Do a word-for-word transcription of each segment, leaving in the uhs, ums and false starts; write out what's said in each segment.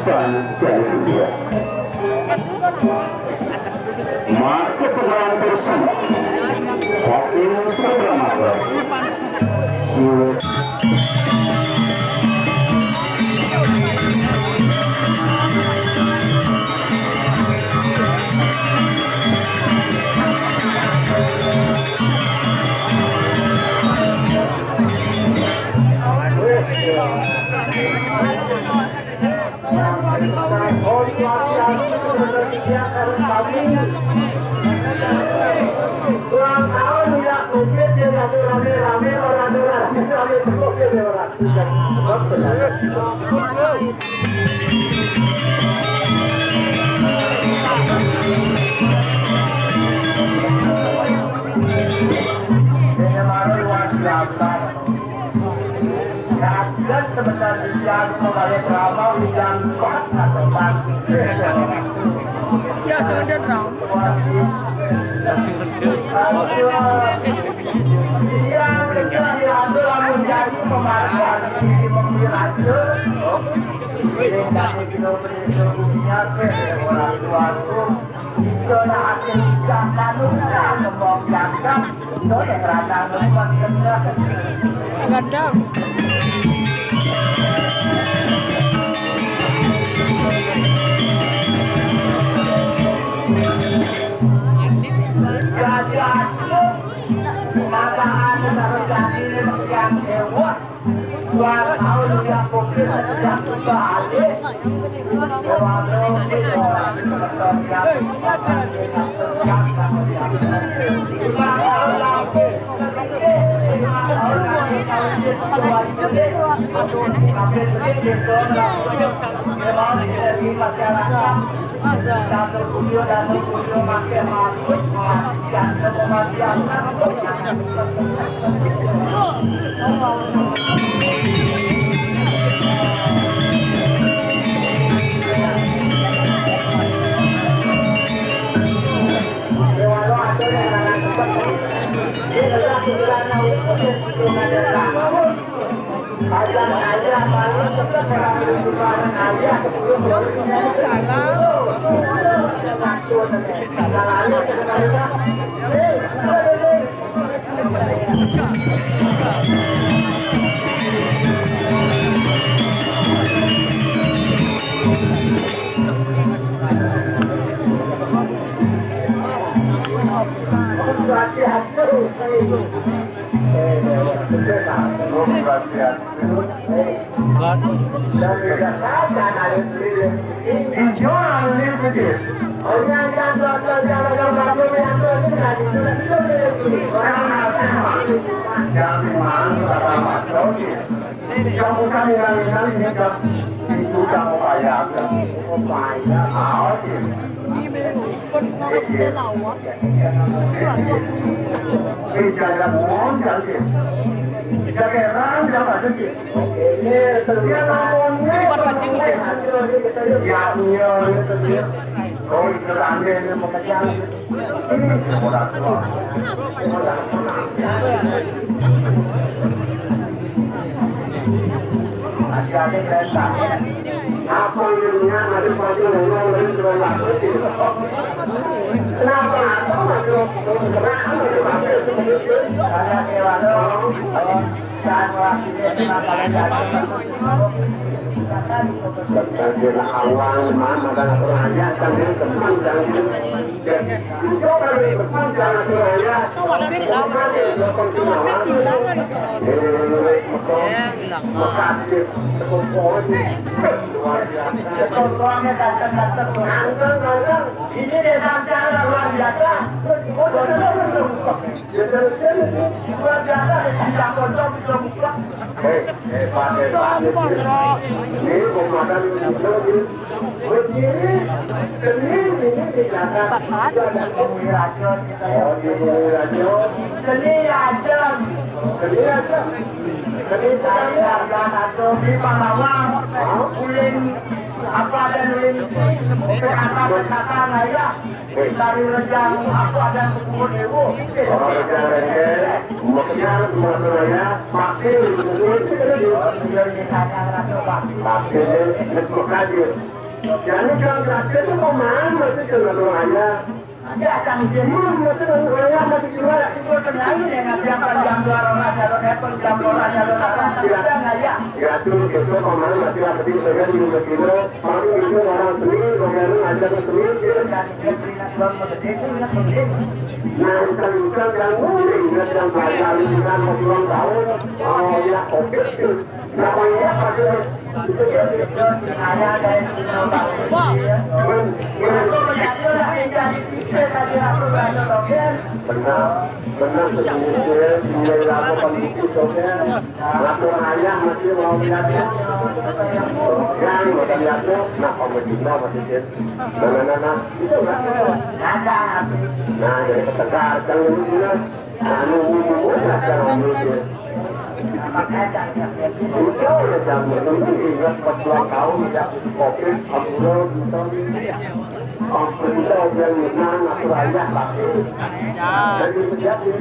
Maka pengelolaan person saking sebelah mata. Siwa. Rakyat sebenarnya bisa membayar drama hujan empat atau empat. Ya, sudah drama. Iya, kita diambil lamun jadi pembahasan di pemilu aja. Ini dari dunia orang tua tuh. Istilah hasil biasa, manusia kembang biasa. Gadang. Jadi aku, maka ada terjadi yang hewan. Ini buat pancing sih. Apa yang ada pada orang lain? Kenapa? Awang, mana dan rakyat dan teman dan ini desa Ampera luar biasa. Luar biasa, tidak kosong, bisa buka. Hei, hebat, hebat. Ini komandan berdiri, seni ini di belakang. Pak Sat. Itu ada Bumi Raja, kita ya. Oh, di Bumi Raja. Seni aja. Seni aja. Seni tari harga satu di Pahlawan. Ulin apa ada ulin? Apa wisata naya? Tari rejang apa ada kubur dewa? Oh, rejang rejang. Maksudnya, maksudnya, pakai, pakai, pakai, pakai, pakai, pakai, pakai, Jadi kalau gratis itu pemahaman itu cuma doanya. Ada akan izin. Belum, itu kan doanya masih jual. Itu kan lain dengan siapa yang jual orang, kalau dapat jam orang, kalau orang. Tidak. Ada nggak ya? Gratis itu pemahaman masih lah, penting saya di rumah kita. Paling itu orang seni, orang ajar seni, dia. Dan dia peringat jual mau gede, itu ingat mau gede. Nah, bukan, bukan yang mulia, ingat yang belajar, ingat mau ulang tahun, oh ya, oke, itu. Berapa ingat, Pak? Benar, benar, sesungguhnya nilai lagu paling itu, Sofian. Ngatur ayah masih mau lihat ya. Yang mau lihat tuh, nah, kamu juga masih, Cin. Nah, nah, nah, nah. Itu nggak? Nah, jadi ketegar, jangan lupa. Anu, anu, anu, anu, anu. Udah, ya, jangan lupa ingat pas ulang tahun, ya, covid, ampun, gitu. Ampun, udah, udah, nah, ngatur ayah, lagi. Jadi, jadi.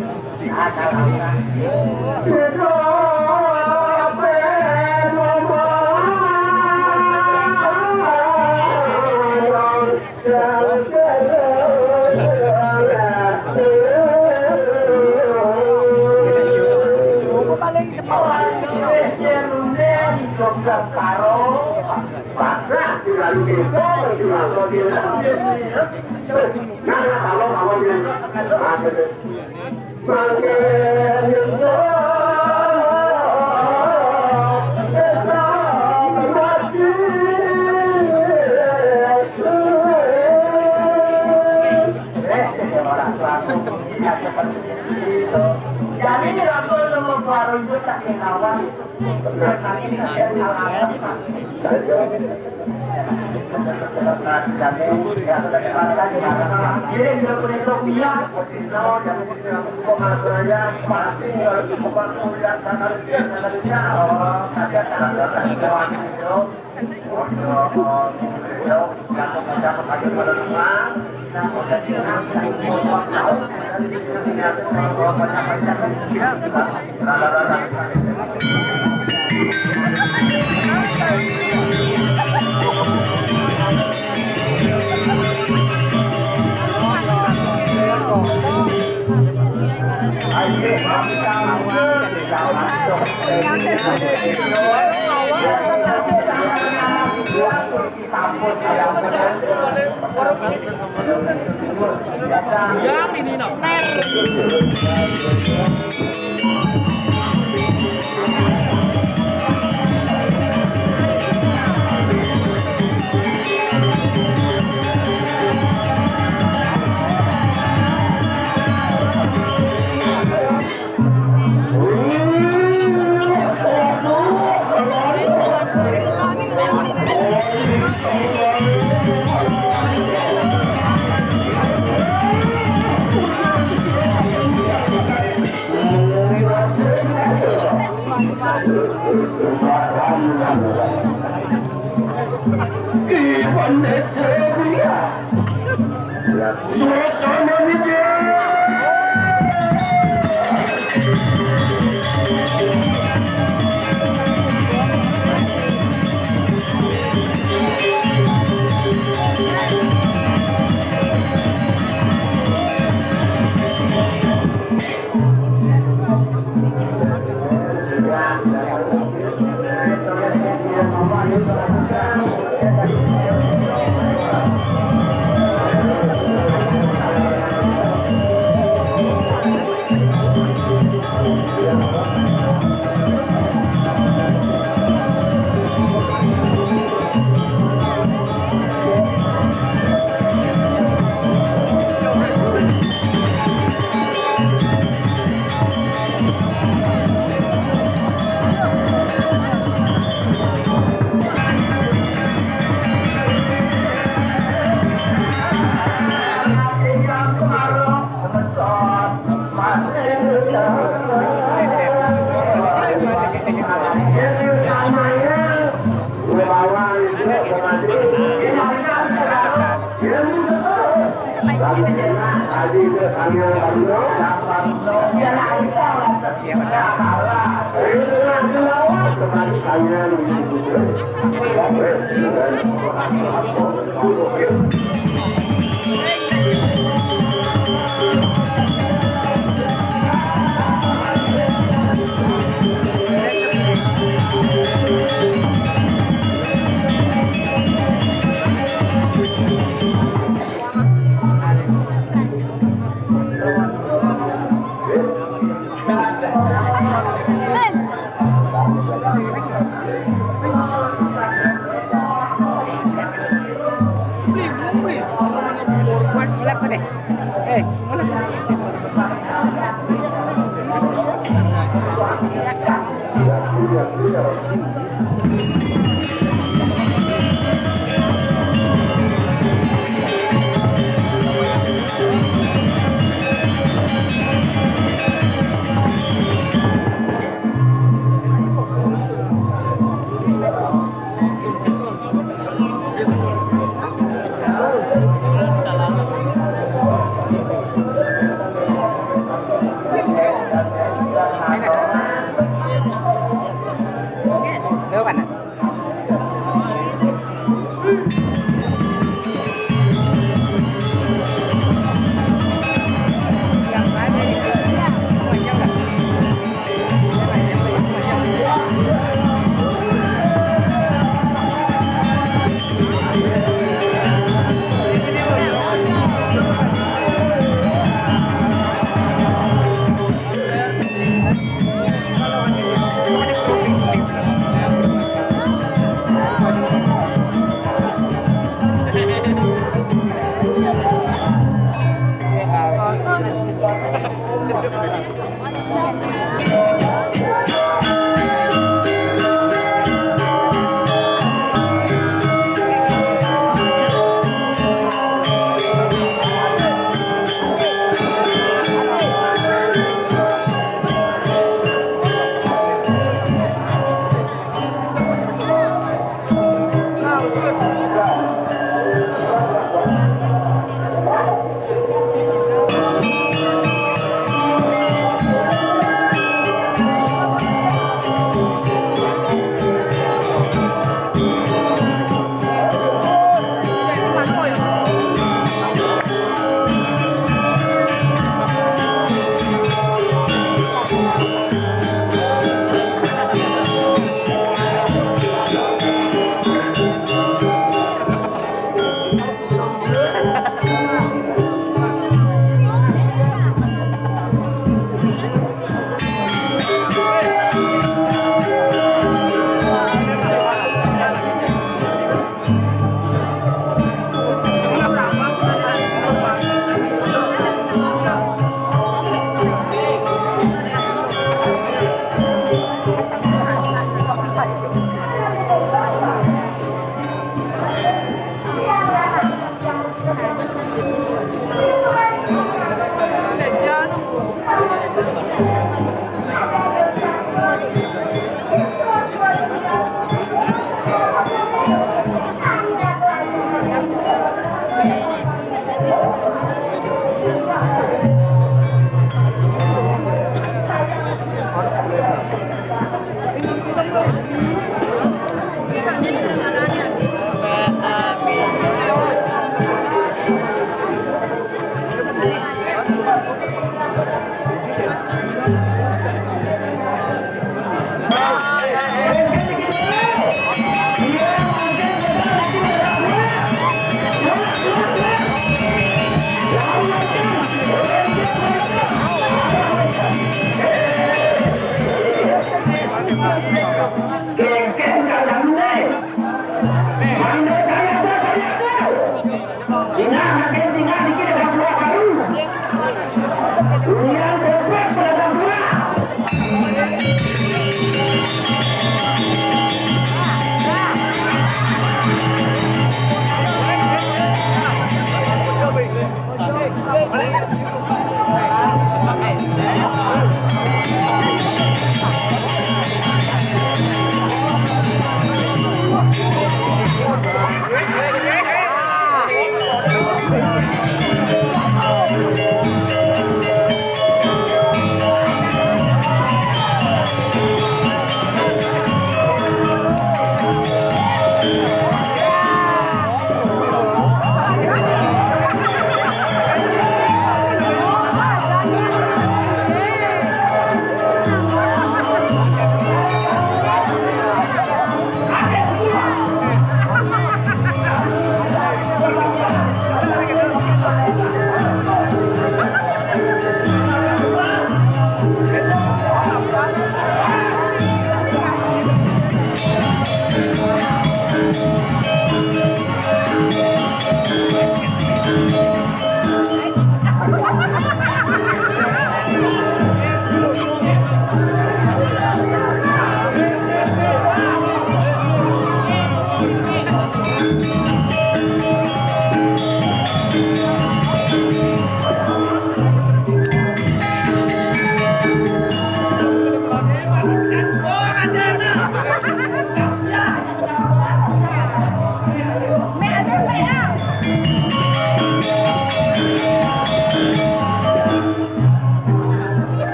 Jadi, Rasul nomor baru itu tak kawan.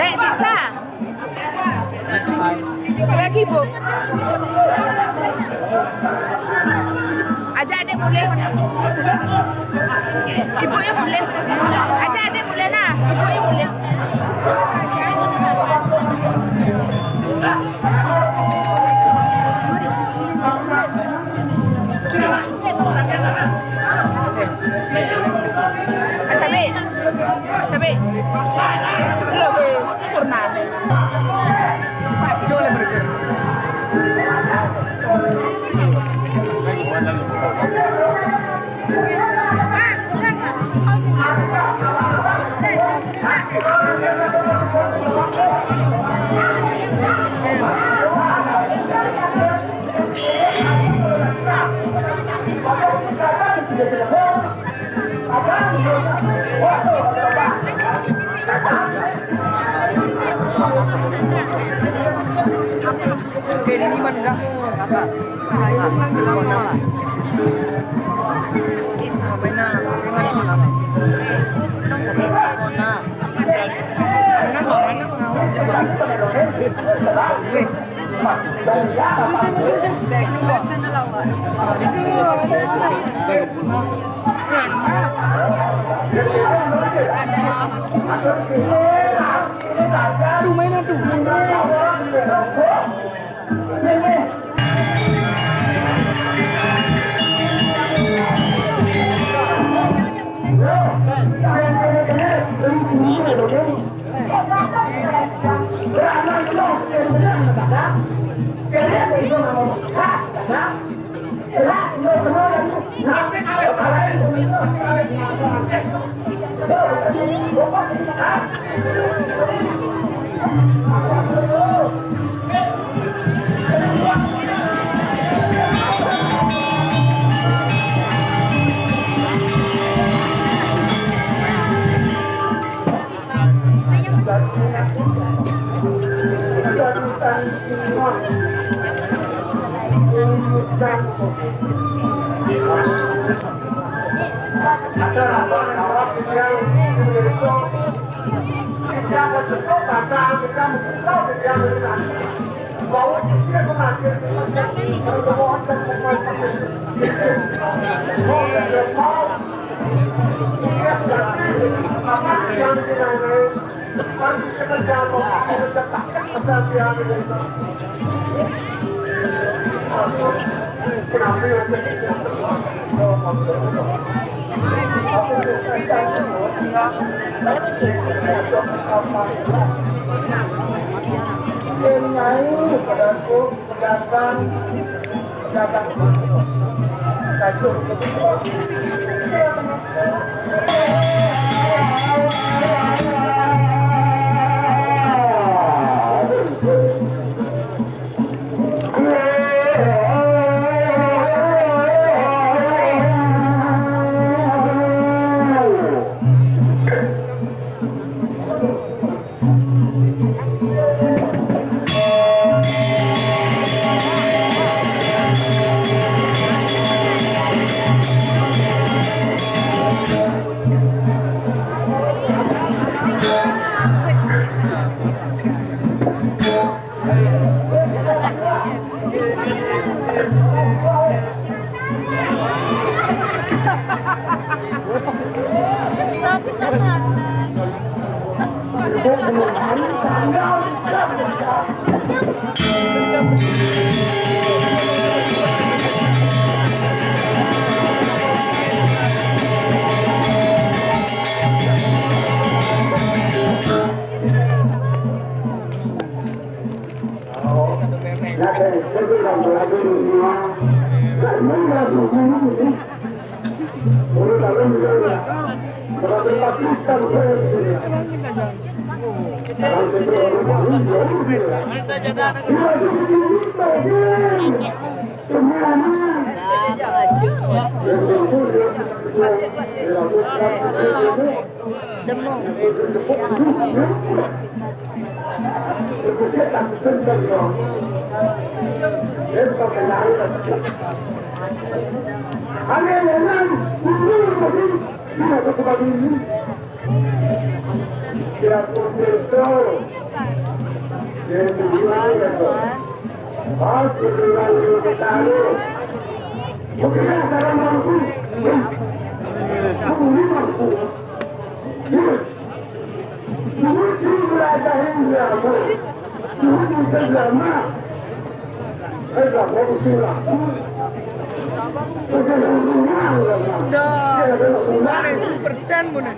Dek Sita. Bagi ibu. Ajak adik boleh. Ibu ya boleh. Ajak adik boleh nah. Ibu ya boleh. Tuh, mainan tuh. Dah, semua ni super sen pun ni.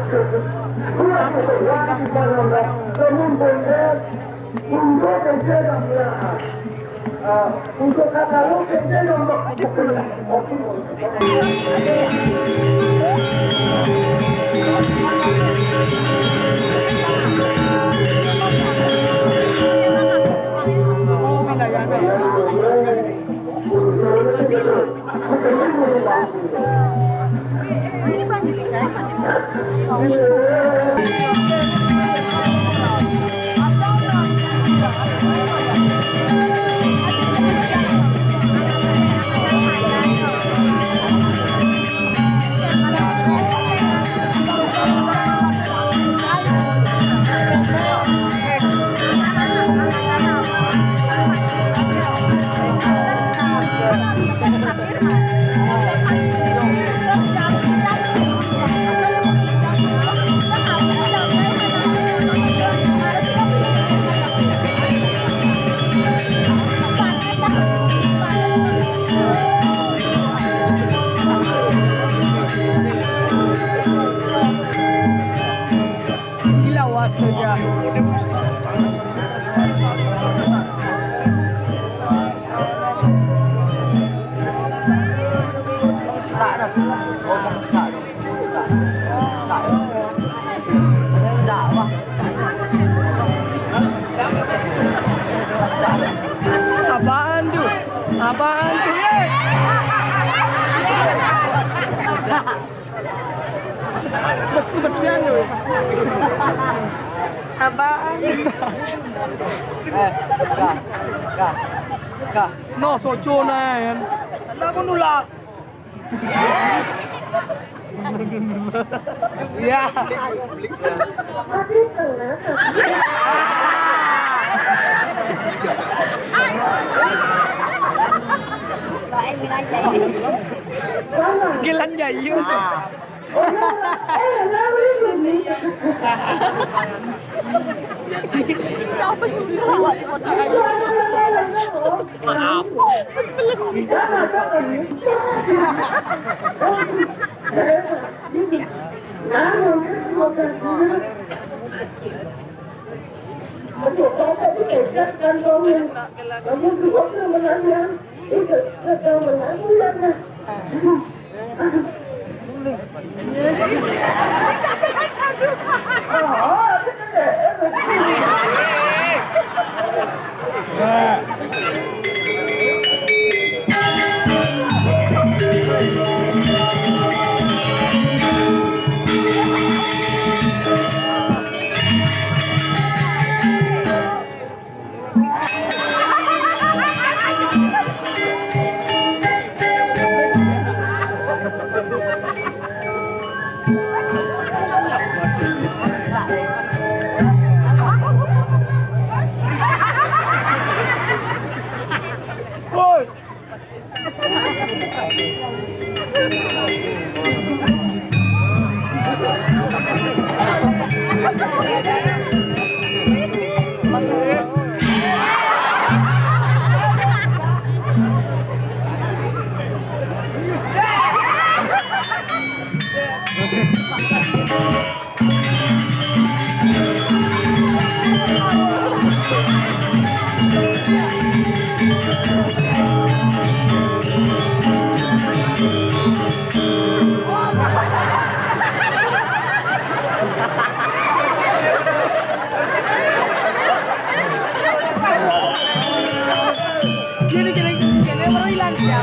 Gila, astaga. Apaan tuh? Apaan tuh? Eh? Bosku gedean loh. Apaan? Eh, kah, kah, kah. No, soco, nen. Kenapa nulak? Iya. Gilan Jayu. Apa sudah? Maaf. Terus belum. Gini, gini, gini, baru hilang ya.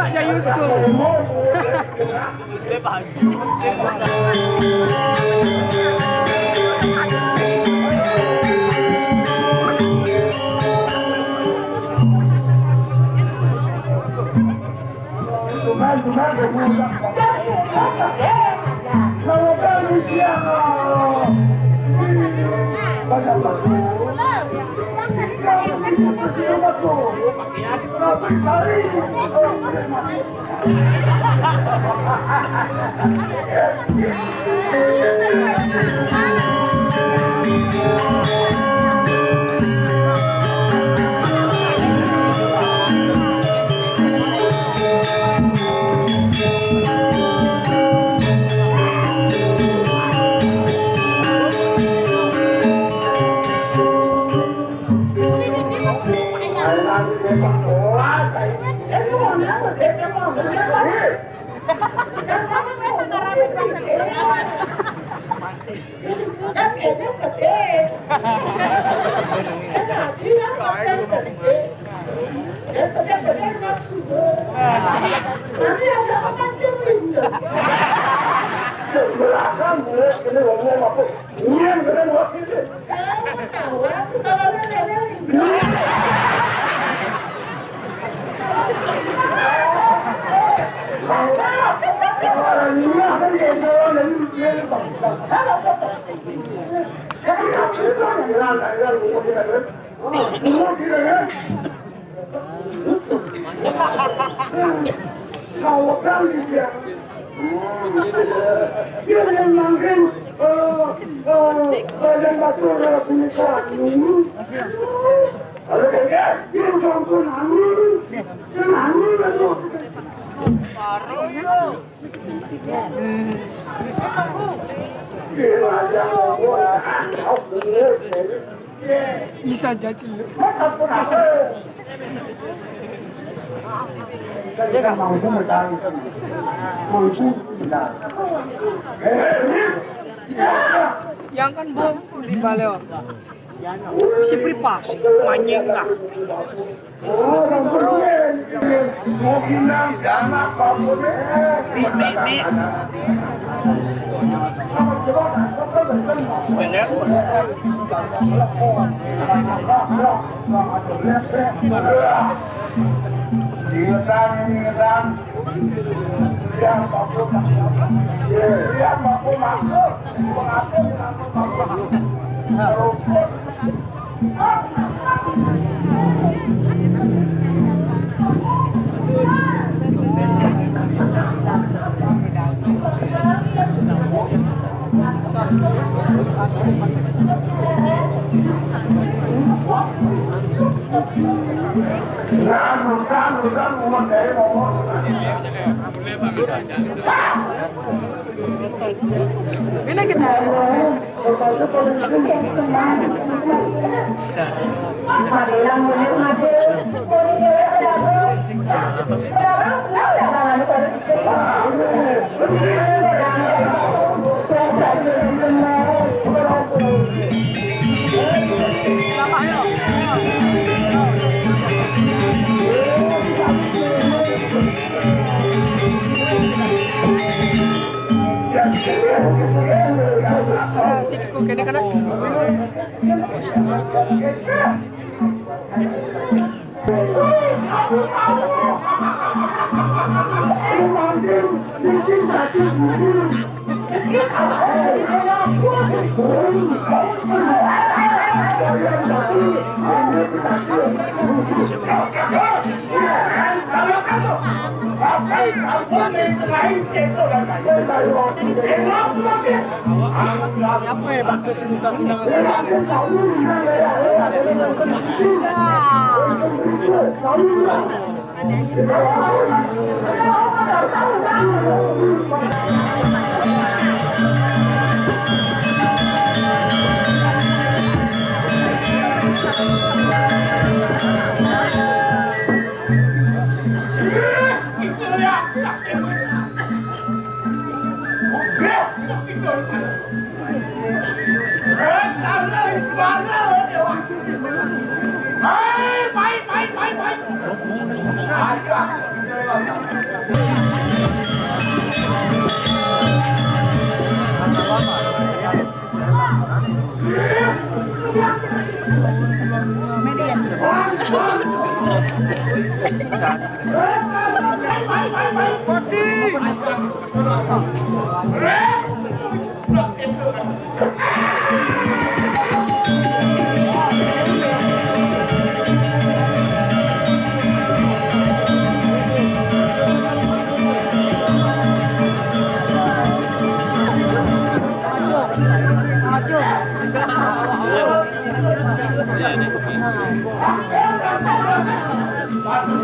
Aja Yusku. Kalau kami dia, dia yang mangkin, eh, eh, badan batu adalah punya ini. Kalau dia, dia yang sangkun anu, yang anu itu. Dia ada orang, oh, Isa jadi. Yang kan bom di Baleo. Si privasi, manyengga. Mi, mi, mi. Ingetan, ingetan. Ini kita. Sitku kene kana. Apa ya, bagus muka senang-senang.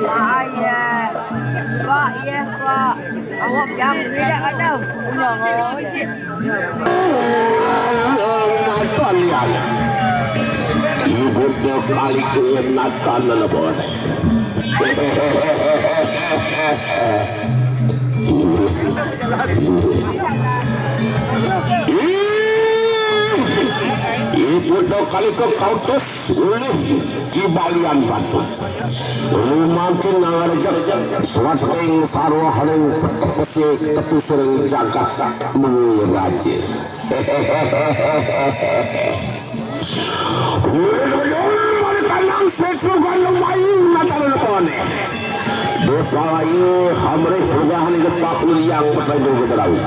Pak, ya. Pak, ya, Pak. Awak jangan beda ada. Punya ngoi. Natan lian. Ibu do kali ke natan lelebon. Ih, ibu do kali ke kautus. Ulih kibalian batu. Rumangkin ngarejek suat ring saruh ring tepi sering jagat mengui raja. Ulih bejul mari tanang sesugan lumayu natal lepone. Dipalayu hamrih perubahan depak uliang petenggu gederawi.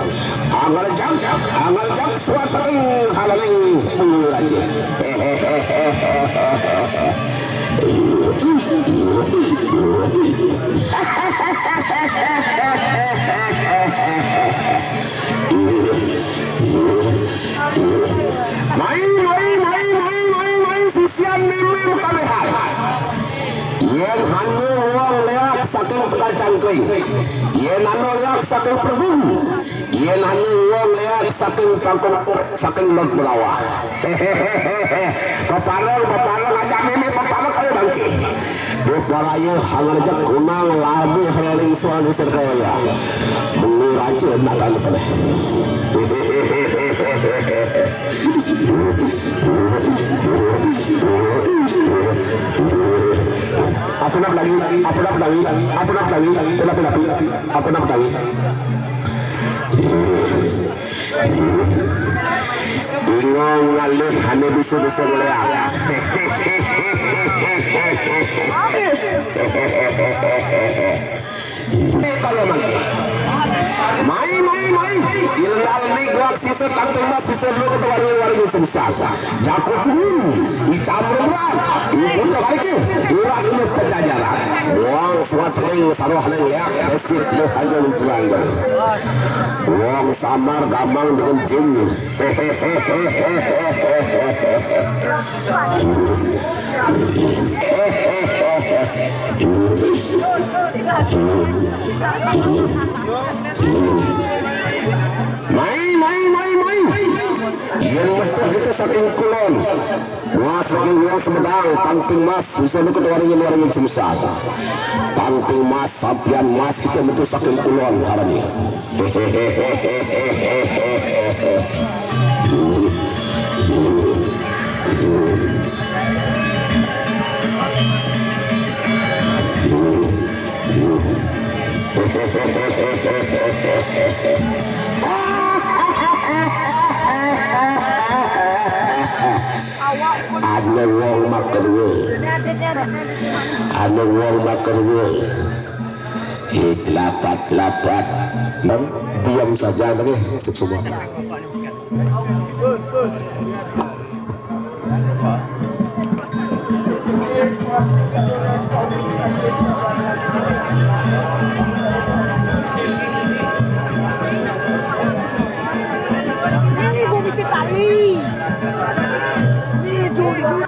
Angel jak, angel jak suat ring halaling pengulu raja. Mai, mai, mai, mai, mai, mai, sisian meme mekabehan. Yen hanu wong leak saking Tegal Cangkring. Yen hanu leak saking Pergung. Yen hanu wong leak saking Pangkok, saking Lot Berawah. Pepareng, pepareng, aja meme pepareng, ayo bangke. Dut Balayu, hangar jek kunang, labu, hering, suang, sir, kaya. Menguraja, nak anu, peneh. Apa nak lagi? Apa nak lagi? Apa nak lagi? Apa nak lagi? Apa nak lagi? Bingung ngalih ane bisu-bisu ngeleak. Eh, kalau mangke. Mai, mai, mai. Ilendal ni gua sisa kantong mas bisa dulu ke waring-waring semsar. Jaku kuhun, itam rembulan, ibu tabariki, urat lu pejajaran. Buang suat ring saruh ring liak, besit lu hanya mentulang. Buang samar gamang dengan jin. Mai, mai, mai, mai. Yen metu kita saking kulon. Mas saking Wong Sumedang, tangting mas, bisa metu waringin-waringin semsar. Tangting mas, sampian mas, kita metu saking kulon, harani. Ada wong makerwe. Ada wong makerwe. Eh, celapat, celapat. Diam saja, nih, semua. Ini mau bisa tali. Ini dulu.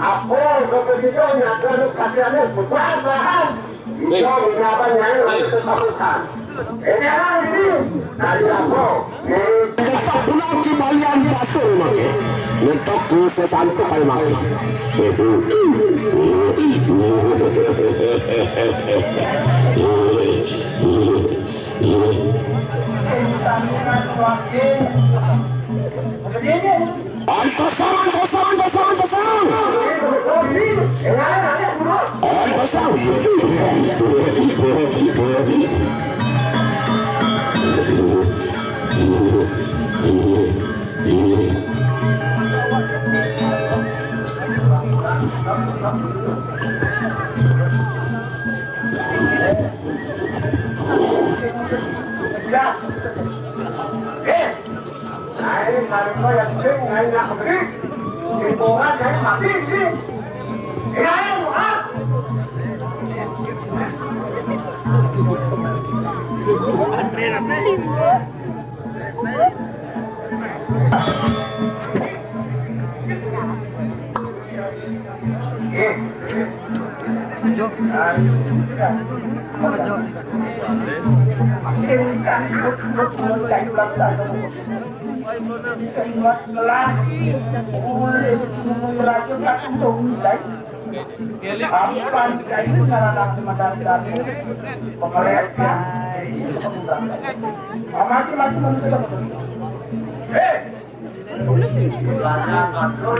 Apa kau begitu nyata lu kasihannya besar, paham? Itu kenapa nyai harus ketakutan? Ini orang ini dari apa? Tetap pulang kembalian batur mangke. Ngetok ke sesantuk ae mangke. Antasang, antasang, antasang, antasang. Antasang.